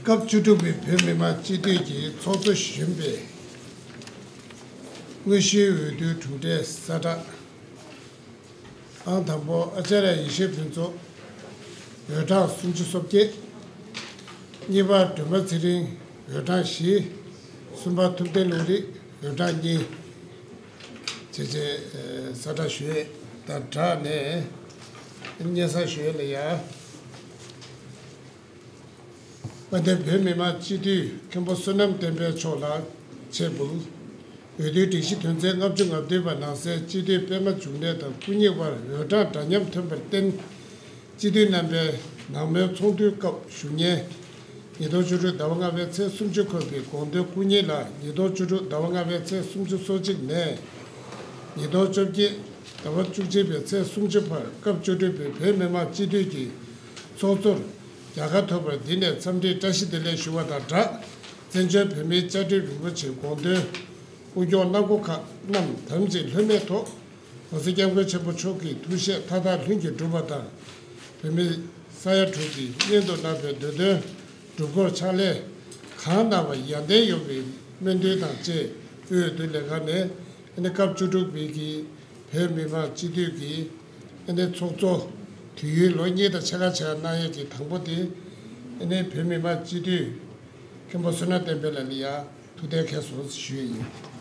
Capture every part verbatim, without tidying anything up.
སྐབས་བཅུ་དྲུག་པའི་བོད་མི་མང་སྤྱི་འཐུས་ཀྱི་ཚོགས་གཙོ་གཞོན་པའི་དངོས་གཞིའི་འོས་བསྡུའི་གྲུབ་འབྲས་གསལ་བསྒྲགས། ཨང་དང་པོ་ཨ་ཙརྱ་ཡེ་ཤེས་ཕུན་ཚོགས། འོས་གྲངས་སུམ་ཅུ་སོ་བརྒྱད། གཉིས་པ་སྒྲོལ་མ་ཚེ་རིང་། འོས་གྲངས་བཞི། གསུམ་པ་ཐུབ་བསྟན་ལུང་རིགས། འོས་གྲངས་གཉིས། བྱས་རྗེས་གསལ་བསྒྲགས་ཞུ་ཡས་དང་སྦྲགས་ནས་སྙན་སེང་ཞུ་ཡས་ལ་ཡ། དཔལ་ལྡན་བོད་མི་མང་སྤྱི་འཐུས་མཁན་པོ་བསོད་ནམས་བསྟན་འཕེལ་མཆོག་ལ་ཆེད་འབུལ། འོས་བསྡུའི་སྒྲིག་གཞི་དོན་ཚན་ལྔ་བཅུ་ང་བདུན་པ་ནང་གསལ་སྤྱི་འཐུས་པད་མ་འབྱུང་གནས་དང་སྐུ་ཉིད་དབར་འོས་གྲངས་འདྲ་མཉམ་ཐོན་པར་བརྟེན། སྤྱི་འཐུས་རྣམ་པས་ནང་མོལ་ཚོགས་འདུའི་སྐབས་ཞུ་སྙན། ཉིས་སྟོང་བཅུ་དྲུག་ཟླ་བ་ལྔ་པའི་ཚེས་སུམ་ཅུ་འཁོད་པའི་དགོངས་དོན་སྐུ་ཉིད་ལ་ཉིས་སྟོང་བཅུ་དྲུག་ཟླ་བ་ལྔ་པའི་ཚེས་སུམ་ཅུ་སོ་གཅིག་ནས་ཉིས་སྟོང་བཅོ་བརྒྱད་ཟླ་བ་བཅུ་གཅིག་པའི་ཚེས་སུམ་ཅུ་བར་སྐབས་བཅུ་དྲུག་པའི་བོད་མི་མང་སྤྱི་འཐུས་ཀྱི་ཚོགས་གཙོར་རྒྱལ་ཁ་ཐོབ་པར་འདི་ནས་འཚམས་འདྲིའི་བཀྲ་ཤིས་བདེ་ལེགས་ཞུ་བ་དང་སྦྲགས། བཙན་བྱོལ་བོད་མིའི་བཅའ་ཁྲིམས་རིན་པོ་ཆེའི་དགོངས་དོན་དབུ་སྐྱོང་གནང་སྒོ་ཁག་རྣམས་དམ་ཚིག་ལྷོད་མེད་ཐོག་༸གོང་ས་༸སྐྱབས་མགོན་ཆེན་པོ་མཆོག་གི་ཐུགས་བཞེད་མཐའ་དག་ལྷུན་གྱིས་གྲུབ་པ་དང་། བོད་མི་ས་ཡ་དྲུག་གིས་སྙིང་དུ་བརྣག་པའི་འདོད་དོན་སྒྲུབ་སྐོར་ཕྱག་ལས་གང་གནང་བ་ཡར་ལྡན་ཡོང་བའི་སྨོན་འདུན་དང་བཅས་དབུས་འོས་བསྡུ་ལས་ཁང་ནས་ཨ་ནི་སྐབས་བཅུ་དྲུག་པའི་གི་བོད་མི་མང་སྤྱི་འཐུས་ཀྱི་ཨ་ནི་ཚོགས་གཙོ་དུས་ཡུན་ལོ་གཉིས་དང་ཕྱེད་ཀ་ཕྱེད་ཀ་གནང་ཡས་ཀྱི་དང་པོ་དེ་ཨ་ནི་བོད་མི་མང་སྤྱི་འཐུས་མཁན་པོ་བསོད་ནམས་བསྟན་འཕེལ་ལགས་ལ་ཡ། ཐུགས་གཏན་འཁེལ་སོང་ཞུ་ཡི་ཡིན།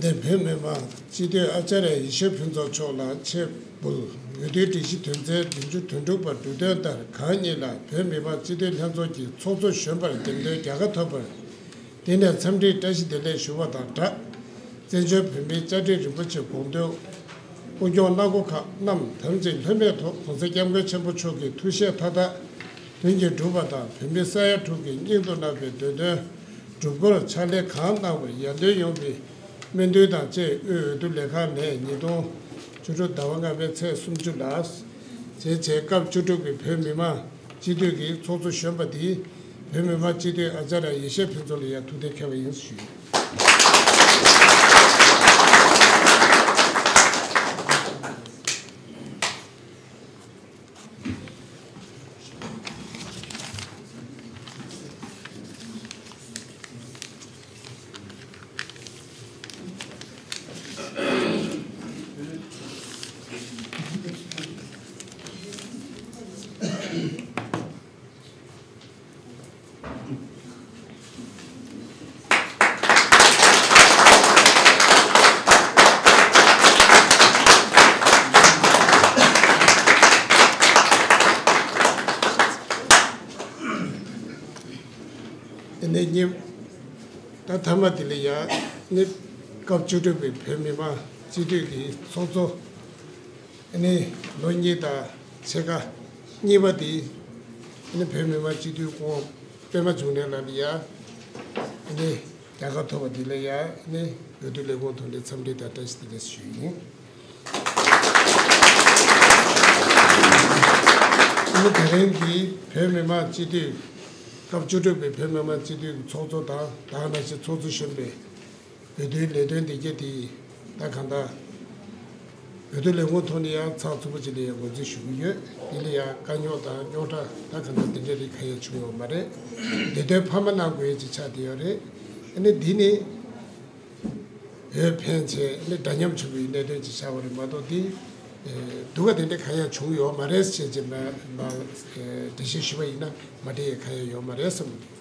འདིར་བོད་མི་མང་སྤྱི་འཐུས་ཨ་ཙརྱ་ཡེ་ཤེས་ཕུན་ཚོགས་མཆོག་ལ་ཆེད་འབུལ། འོས་བསྡུའི་སྒྲིག་གཞི་དོན་ཚན་བདུན་ཅུ་དོན་དྲུག་པ་འབྲུ་དོན་ལྟར་གང་ཉིད་ལ་བོད་མི་མང་སྤྱི་འཐུས་ལྷན་ཚོགས་ཀྱི་ཚོགས་གཙོ་གཞོན་པར་འདེམས་ཐོན་རྒྱལ་ཁ་ཐོབ་པར་འདི་ནས་འཚམས་འདྲིའི་བཀྲ་ཤིས་བདེ་ལེགས་ཞུ་བ་དང་སྦྲགས། བཙན་བྱོལ་བོད་མིའི་བཅའ་ཁྲིམས་རིན་པོ་ཆེའི་དགོངས་དོན་དབུ་སྐྱོང་གནང་སྒོ་ཁག་རྣམས་དམ་ཚིག་ལྷོད་མེད་ཐོག་༸གོང་ས་༸སྐྱབས་མགོན་ཆེན་པོ་མཆོག་གི་ཐུགས་བཞེད་མཐའ་དག་ལྷུན་གྱིས་གྲུབ་པ་དང་། བོད་མི་ས་ཡ་དྲུག་གི་སྙིང་དུ་བརྣག་པའི་འདོད་དོན་སྒྲུབ་སྐོར་ཕྱག་ལས་གང་གནང་བ་ཡར་ཐོན་ཡོང་བའི་སྨོན་འདུན་དང་བཅས་དབུས་འོས་བསྡུ་ལས་ཁང་ནས་ཉིས་སྟོང་བཅུ་དྲུག་ཟླ་བ་ལྔ་པའི་ཚེས་སུམ་ཅུ་ལ། བྱས་རྗེས་སྐབས་བཅུ་དྲུག་པའི་བོད་མི་མང་སྤྱི་འཐུས་ཀྱི་ཚོགས་གཙོ་གཞོན་པ་དེས་བོད་མི་མང་སྤྱི་འཐུས་ཨ་ཙརྱ་ཡེ་ཤེས་ཕུན་ཚོགས་ལ་ཡང་ཐུགས་གཏན་འཁེལ་བ་ཡིན་ཞུ། ཨ་ནི་ཉིན་ད་མཐའ་མ་དེ་ལ་ཡང་ནི་སྐབས་བཅུ་དྲུག་པའི་བོད་མི་མང་སྤྱི་འཐུས་ཀྱི་ཚོགས་གཙོ་ཨ་ནི་ལོ་གཉིས་དང་ཕྱེད་ཀ་གཉིས་པ་དེ་ཨ་ནི་བོད་མི་མང་སྤྱི་འཐུས་སྐུ་ངོ་པད་མ་འབྱུང་གནས་ལགས་ལ་ཡང་ཨ་ནི་རྒྱལ་ཁ་ཐོབ་པ་དེ་ལ་ཡང་ཨ་ནི་འོས་བསྡུ་ལས་ཁུངས་ཐོག་ནས་འཚམས་འདྲི་དང་བཀྲ་ཤིས་བདེ་ལེགས་ཞུ་ཡི་ཡིན། ཨ་ནི་དེ་རིང་གི་བོད་མི་མང་སྤྱི་འཐུས་སྐབས་བཅུ་དྲུག་པའི་བོད་མི་མང་སྤྱི་འཐུས་ཀྱི་ཚོགས་གཙོ་དང་ད་ག་ནང་བཞིན་ཚོགས་གཙོ་གཞོན་པའི་འོས་བསྡུའི་ལས་དོན་དེ་གྱད་དེ་ད་གང་ལྟར་འོས་བསྡུ་ལས་ཁུངས་ཐོག་ནས་ཡང་ཚགས་ཚུད་པོ་ཅིག་ལ་ཡང་ངོས་འཛིན་ཞུ་གི་ཡོད། དེ་ལ་ཡང་དཀའ་རྙོག་དང་རྙོག་དྲ་ད་གང་ལྟར་དེ་འདྲ་རིགས་གང་ཡང་བྱུང་ཡོད་མ་རེད། འདི་དོན་ཕ་མ་གནང་དགོས་ཡས་ཅིག་ཆགས་བསྡད་ཡོད་རེད། ཨ་ནི་འདི་ནི་འོས་འཕེན་བྱས་ནས་འདྲ་མཉམ་བྱུང་བའི་གནད་དོན་ཅིག་ཆགས་པ་རེད་མ་གཏོགས་དེ་སྡུག་ག་དེ་འདྲ་གང་ཡང་བྱུང་ཡོད་མ་རེད་ཟེར་བྱས་མ་མ་འགྲེལ་བཤད་ཞུས་པ་ཡིན་ན་མ་འགྲིག་ཡས་གང་ཡང་ཡོད་མ་རེད་བསམ་གྱི་འདུག